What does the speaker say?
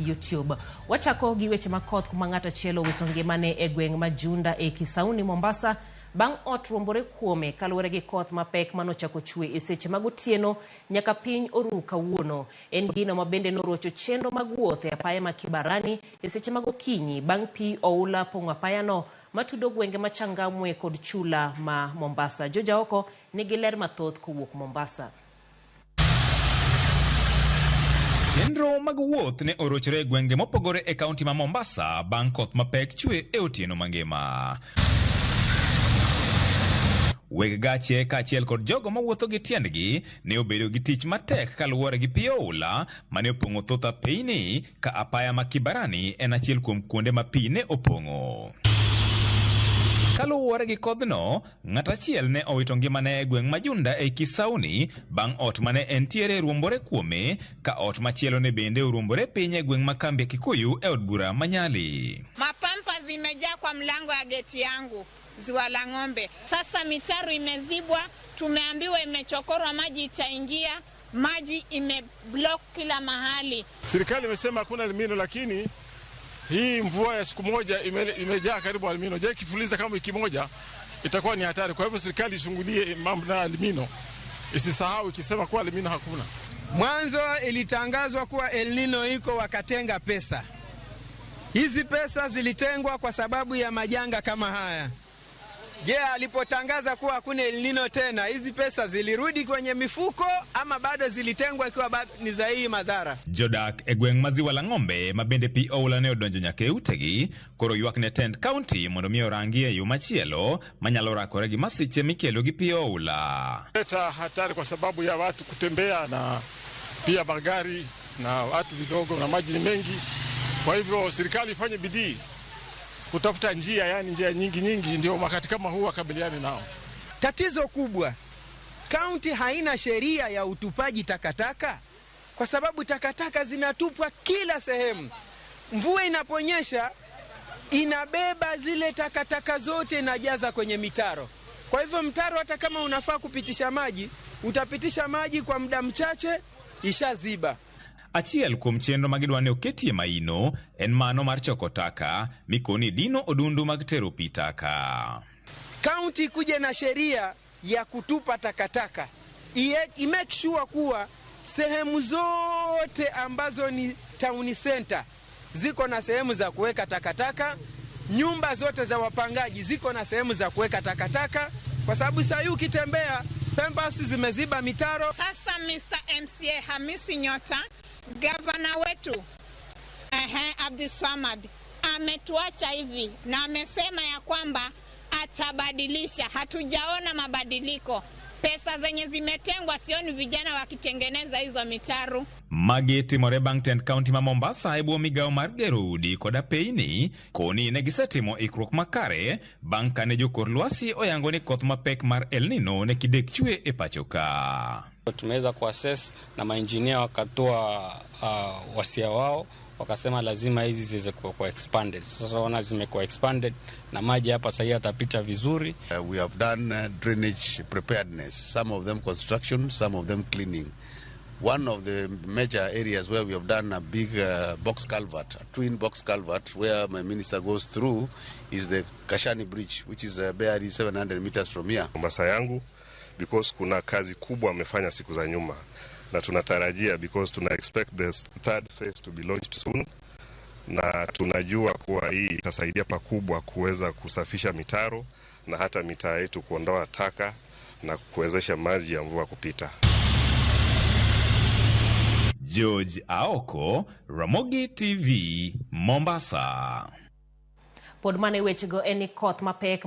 YouTube. Wachako gi weche makoth kuma ng'ato achiel owito ngimane e gweng' ma Junda e Kisauni, Mombasa, bang' ot ruombore kuome kaluwore gi koth mapek manochako chwe e seche mag otieno nyaka piny oru kawuono. En gino ma bende norocho chenro mag wuoth e apaya ma Kibarani e seche mag okinyi bang' pi oula pong'o apayano matudo gwenge ma Changamwe kod chula ma Mombasa. Joja oko nigi ler mathoth kowuok Mombasa. Chenro mag wuoth ne orochore e gwenge mopogore e kaunti ma Mombasa bang' koth mapek chwe e otieno mangima. Weg gache kaachiel kod jogo mawuotho gi tiendgi ne obedo gi tich matek kaluwore gi pi oula mane opong'o thoth apeyni ka apaya ma Kibarani en achiel kuom kuonde ma pi ne opong'o. Kaluwore gi kodhno, ng'at achiel ne owito ngimane e gweng' ma Junda e Kisauni bang' ot mane entiere ruombore kuome ka ot machielo ne bende oruombore piny e gweng' ma Kambi ya Kikuyu e od bura ma Nyali. Mapampa zimejaa kwa mlango ya geti yangu Ziwa la Ng'ombe. Sasa mitaro imezibwa, tumeambiwa imechokorwa, maji itaingia, maji imeblock kila mahali. Serikali imesema hakuna El Nino, lakini hii mvua ya siku moja imejaa karibu El Nino. Je, ikifuliza kama wiki moja itakuwa ni hatari. Kwa hivyo serikali ishungulie mambo na El Nino, isisahau ikisema kuwa El Nino hakuna. Mwanzo ilitangazwa kuwa El Nino iko, wakatenga pesa. Hizi pesa zilitengwa kwa sababu ya majanga kama haya. Je, alipotangaza kuwa hakuna El Nino tena, hizi pesa zilirudi kwenye mifuko ama bado zilitengwa ikiwa bado ni za hii madhara? Jodak e gweng' ma Ziwa la Ng'ombe ma bende pi oula ne odonjo nyaka e utegi koro ywak ne tend kaunti mondo mi orangi e yo machielo manyalo rakore gi masiche mikelo gi pi oula. Leta hatari kwa sababu ya watu kutembea na pia magari na watu vidogo na maji ni mengi. Kwa hivyo serikali ifanye bidii kutafuta njia, yani njia nyingi nyingi, ndio wakati kama huu wakabiliane nao. Tatizo kubwa, kaunti haina sheria ya utupaji takataka, kwa sababu takataka zinatupwa kila sehemu. Mvua inaponyesha inabeba zile takataka zote inajaza kwenye mitaro. Kwa hivyo mtaro hata kama unafaa kupitisha maji, utapitisha maji kwa muda mchache, ishaziba. Achiel kuom chenro ma gidwa ni oketie maino en mano mar choko taka mikoni dino odundu mag tero pi taka. Kaunti ikuje na sheria ya kutupa takataka, i make sure kuwa sehemu zote ambazo ni town center ziko na sehemu za kuweka takataka, nyumba zote za wapangaji ziko na sehemu za kuweka takataka, kwa sababu saa hii ukitembea pampers zimeziba mitaro. Sasa Mr. MCA Hamisi Nyota, gavana wetu Abdulswamad ametuacha hivi na amesema ya kwamba atabadilisha. Hatujaona mabadiliko. Pesa zenye zimetengwa, sioni vijana wakitengeneza hizo mitaro. Magi timore bang' tend kaunti ma Mombasa e bwo migawo mar gero udi kod apeyni koni ne gisetimo ikruok makare bang' kane jokor lwasi oyango ni koth mapek mar El Nino ne kidek chwe e pacho ka. Tumeweza kuassess na mainjinia wakatoa wasia wao, wakasema lazima hizi ziweze kuwa expanded. Sasa ona zimekuwa expanded na maji hapa sahii yatapita vizuri. We have done drainage preparedness, some of them construction, some of them cleaning. One of the major areas where we have done a big box culvert, a twin box culvert, where my minister goes through, is the Kashani Bridge, which is barely 700 meters from here. Mombasa yangu because kuna kazi kubwa amefanya siku za nyuma na tunatarajia because tuna expect the third phase to be launched soon, na tunajua kuwa hii itasaidia pakubwa kuweza kusafisha mitaro na hata mitaa yetu kuondoa taka na kuwezesha maji ya mvua kupita. George Aoko, Ramogi TV, Mombasa. Pod mane wechego en ni koth mapek.